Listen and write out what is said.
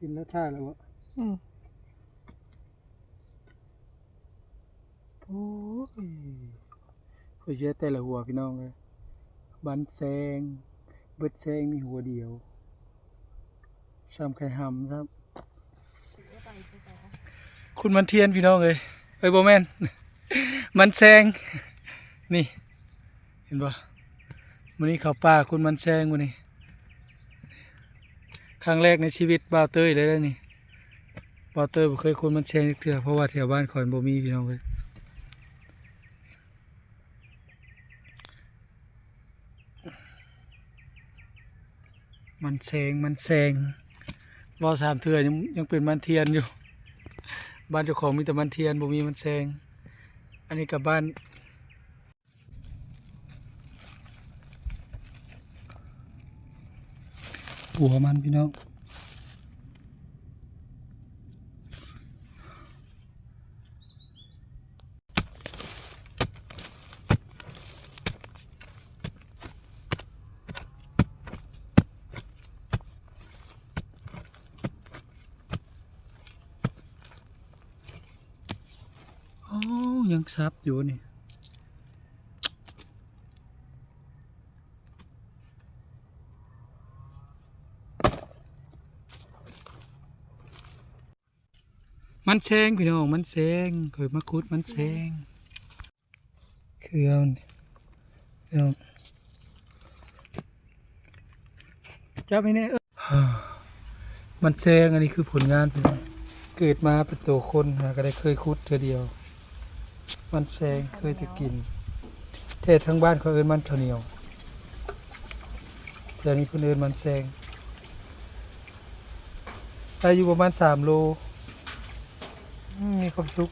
ກິນແລ້ວຖ່າຍແລ້ວບໍ່? ອືມ ໂອ້ຍ ຂ້ອຍເຊື່ອແຕ່ລະຫົວພີ່ນ້ອງເອີຍ ມັນແຊງ ເບິດແຊງມີຫົວດຽວ ຊ່ຳໄຂ່ຫຳຊ້ຳ ຄຸນມັນທຽນພີ່ນ້ອງເອີຍ ເອີຍ ບໍ່ແມ່ນ ມັນແຊງ ນີ້ ເຫັນບໍ່? ມື້ນີ້ເຂົ້າປ່າຄຸນມັນແຊງມື້ນີ້ ຄັ້ງແລກໃນຊີວິດບ່າວເຕີຍເລີຍເດ້ນີ້ ບ່າວເຕີຍບໍ່ເຄີຍຄຸນມັນແຊງຈັກເທື່ອ ເພາະວ່າແຖວບ້ານຂ້ອຍມັນບໍ່ມີພີ່ນ້ອງເອີຍ ມັນແຊງ ມັນແຊງ ເວົ້າສາມເທື່ອຍັງ ຍັງເປັນມັນທຽນຢູ່ ບ້ານເຈົ້າຂອງມີແຕ່ມັນທຽນ ບໍ່ມີມັນແຊງ ອັນນີ້ກະບ້ານ ຫົວມັນພີ່ນ້ອງ ໂອ້ ຍັງສັບຢູ່ນີ້ ມັນແຊງພີ່ນ້ອງ ມັນແຊງ ຂ້ອຍມາຂຸດມັນແຊງ ເຄືອມັນພີ່ນ້ອງ ຈັບໃຫ້ແດ່ ເອີ ມັນແຊງ ອັນນີ້ຄືຜົນງານພີ່ນ້ອງ ເກີດມາເປັນໂຕຄົນຫາກະໄດ້ເຄີຍຂຸດເທື່ອດຽວ ມັນແຊງເຄີຍແຕ່ກິນ ແທ້ທາງບ້ານເຂົາເອີ້ນມັນເຂົ້າໜຽວ ແຖວນີ້ເພິ່ນເອີ້ນມັນແຊງ ໄດ້ຢູ່ປະມານສາມໂລ ອືມ ມີຄວາມສຸກ.